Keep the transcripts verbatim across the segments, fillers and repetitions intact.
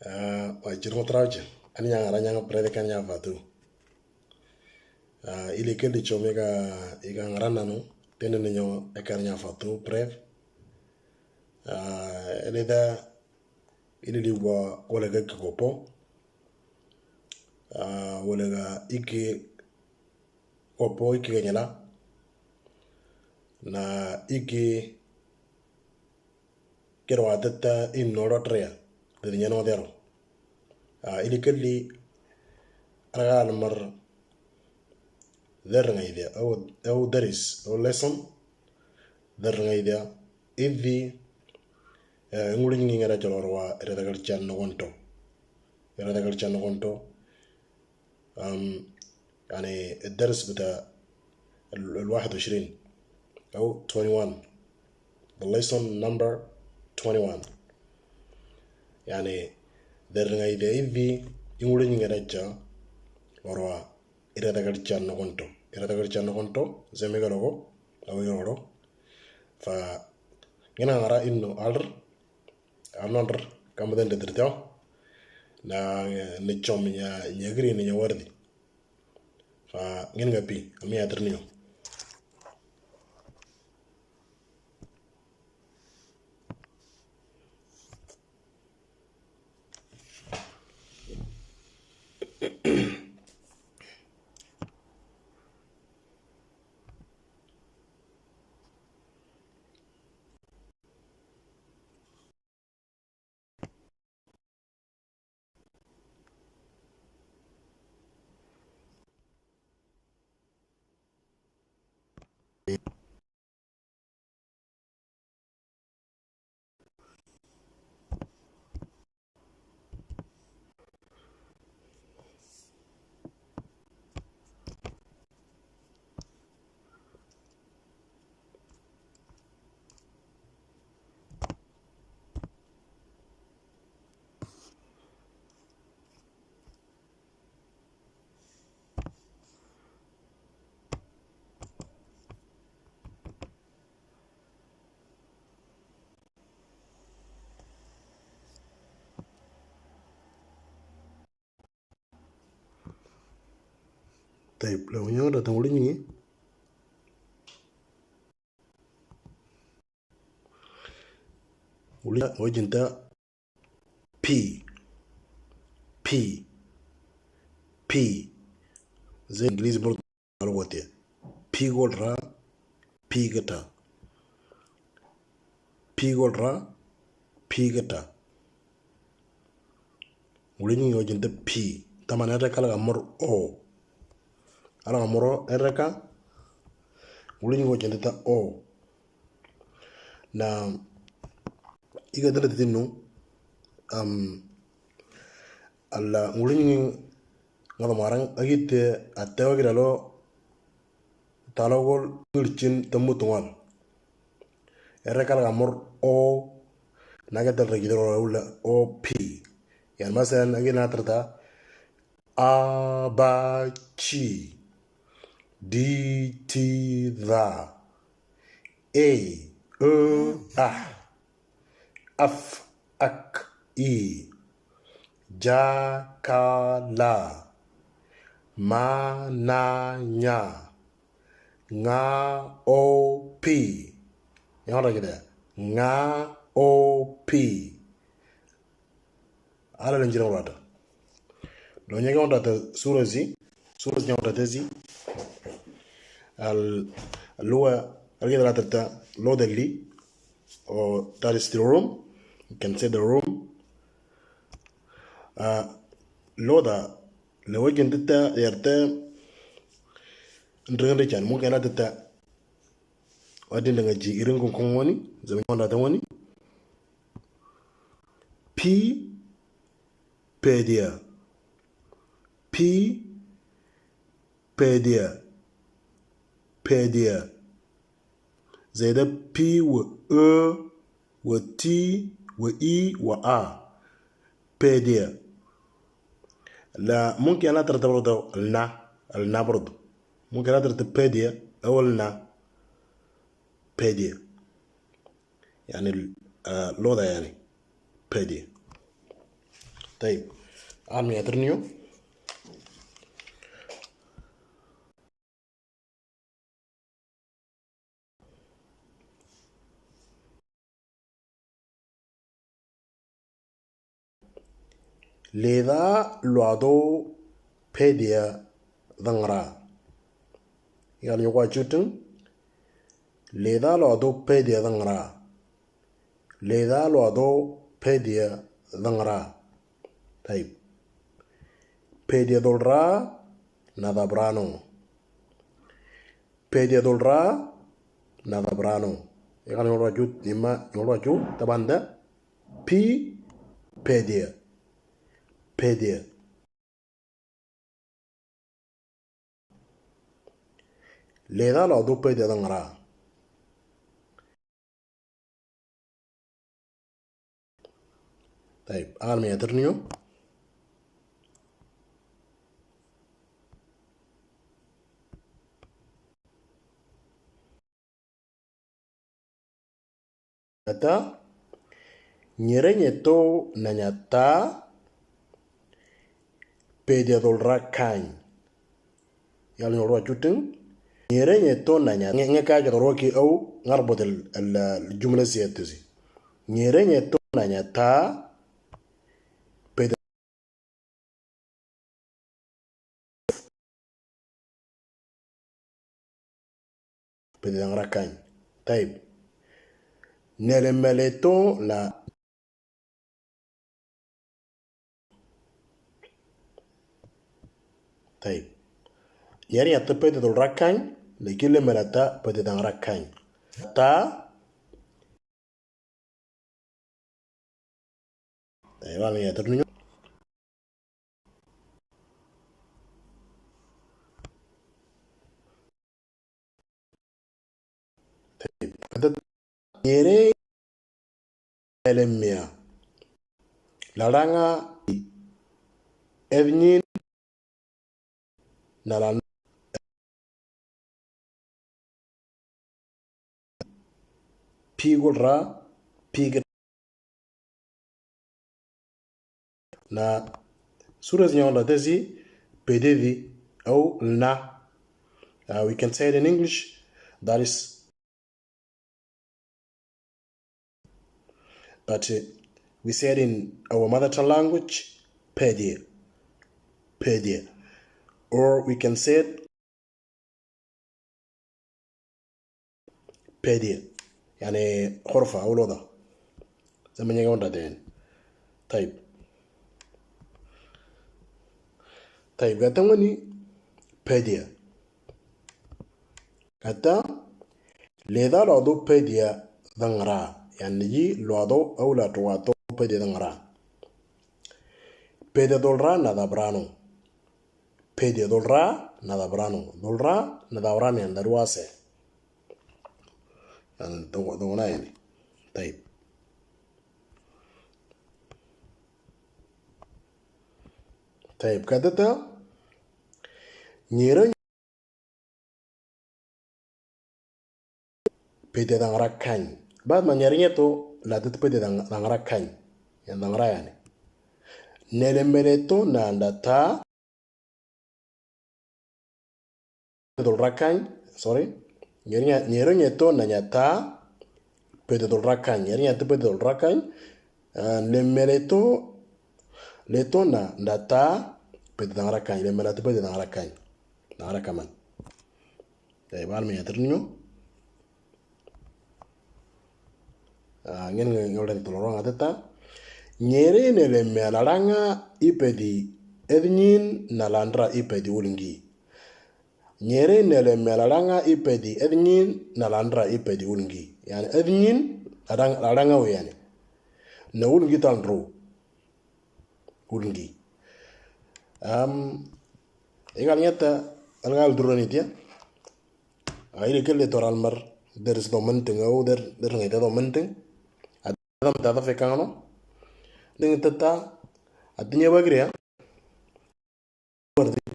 Aa, wa jir mo trauje. Ani nyang ara nyang prede kan nyang fatu. Aa, ili kendi chome ka iga ngara nanu. Tene ne nyo ekan nyang fatu pred. Aa, ele da ili li wa wala ga ki kopo. Aa, wala ga iki kopo iki ga nyala. Na iki kero atata in noro trea. Tadi nyano dero. Aa, ili kendi ara ga almar der ngai dia. Au, au deris, au lesson. Der ngai dia. Idi, eh, nguli ngi ngara chalorwa, era da kalchan no konto. Era da kalchan no konto. Um, يعني الدرس بتاع ال-، الواحد وعشرين أو twenty-one. The lesson number twenty-one. يعني der ngai de idi, nguli ngi ngara cha, orwa, era da kalchan no konto. Era da kalchan no konto, zeme galogo, awi galogo. Fa, ngina ngara inno alr, anondr, kamaden de triteo. Na, ne chom nya, nya gri ne nya wardi. Fa, ngin ga pi, ami atrnio. طيب، لو نيو دا تمولي ني. ولي وجنتا بي. بي. بي. زي الإنجليزي برضو. Algo te. Pi gol ra, pi gata. Pi gol ra, pi gata. Wuli ni ngo jente pi. Taman era kala ga mor o. Ala ga mor o era ka. Wuli ni ngo jente ta o. Na iga dala tinu. Am, Alla nguli ngi ngalo marang agite atewa gidalo talogol ngirchin temu tungal. Era kala ga mor o naga tal regidalo ula o pi. Yan masalan agi natrata a ba chi di ti da e e ah. Af, ak, i. Ja, ka, la. Ma, na, nya. Nga, o, pi. Yang lagi dah. Nga, o, pi. Ala lenjira wata. Lo nyega wata ta sura zi. Sura zi wata ta zi. Al, lua, al gida la ta ta lo dalli. Or that is the room. You can say the room. Uh, lo da, le wajen ta ta yarte. Ndrengre chan, mu kena ta ta. Wadin dengan ji iring kong kong wani, zaman wanda ta wani. Pi, pedia. Pi, pedia. Pedia. Zai da pi wa e, wa ti, wa i, wa a. Pedia. La, mumkin ana tarata bardo, alna, alna bardo. Mumkin ana tarata pedia, awal na. Pedia. يعني، آه، lo da يعني. Pedia. طيب، عالم يا ترنيو. Lethā lo'ado'u pēdea dhangra? Ikalnyo kwa chuteng. Lethā lo'ado'u pēdea dhangra? Lethā lo'ado'u pēdea dhangra? Taib. Pēdea dholra na dhabranong? Pēdea dholra na dhabranong? Ikalnyo kwa chut, ima, nyo kwa chut, tabanda. Pi, pēdea. Pēdea. Lethā lo'ado'u pēdea dhangra? Taib, almi aterniyo. Ata, nyere nyeto nanyata, pēdea dholra kany. Yal nyo rwa chuteng. Nyere nyeto nanya. Nge, nge ka jadorwa ki au, ngar bodel al, al jumla siyatasi. Nyere nyeto nanyata, pēdea pēdea dhangra kany. Taib. Nele meleto la. Taib. Nyeri ata pēdea dholra kany, leki le melata pēdea dhangra kany. Ta Taib, almi aterniyo. Taib, kata nyere elemia. Ladanga ednyin na la pigulra, pig na suras nyo la tesi, pēdea di, au na. Uh, we can say it in English, that is But uh, we said in our mother tongue language, pēdea. Pēdea. Or we can say it, pēdea. Yani, horfa, uloda. Zaman yang onda den. Taib. Taib, gata ngoni, pēdea. Gata, lethā lo'ado'u pēdea dhangra? Yani, yi lo'ado'u au la tu'ado'u pēdea dhangra? Pēdea dholra na dhabranong? Pēdea dholra na dhabranong? Dholra na dhabranong, yani, dharwase. Yani, dho-, dhona yani. Taib. Taib, kata ta, nyere pēdea dhangra kany. Bad ma nyere nyeto la tet pēdea dhang-, dhangra kany. Yan dhangra yani. Nele meleto na ndata dholra kany. Sorry. Nyere nya-, nyere nyeto nanyata pēdea dholra kany. Nyere nyata pēdea dholra kany. Ah, le meleto, leto na ndata pēdea dhangra kany. Le meleto pēdea dhangra kany. Dhangra kaman. Taib, almi aterniyo. Ah, ngen ngen ngen tolorong ateta. Nyere nele mea ladanga ipēdi ednyin na landra ipēdi ulngi. Nyere nele mea ladanga ipēdi ednyin na landra ipēdi ulngi. Yani ednyin ladang-, ladanga we yani. Na ulngi ta landro. Ulngi. Am, ikal nyata, alga aldurani tia. Aire kelle toral mar, der si domenting, au der, der ngai ta domenting. Adam ta ta fekangno. Ding teta, atinya bagri ya.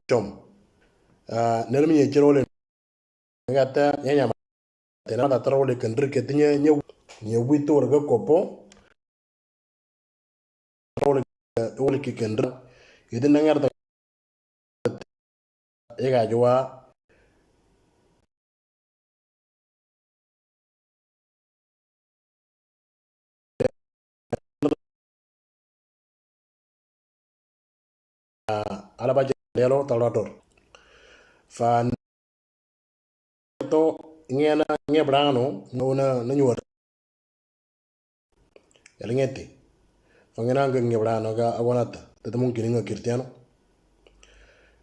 Chom. Ah, nermi ye chero le. Ngata, ya nyama. Tena ta tro le kendri ketinya, nya, nya witu warga kopo. oliki kendra. Idin nangar ta ega jwa ala ba jelo talator. Fa to ngena ngebrano no na na nyuar. Elengete. Fa ngena nge ngebrano ga awanata. Tete mungkin nga Cristiano.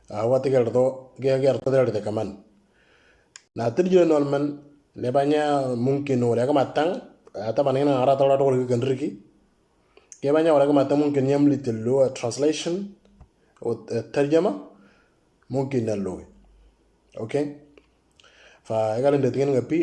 Awate gerto ge gerto de kaman. Na tirjo nolman lebanya mungkin no le ka matang ata banena ara talator ke kendriki. Kebanya ora ka matang mungkin nyam little lo translation o tarjama mungkin na lo. Okay. Fa egal ndetingan ngapi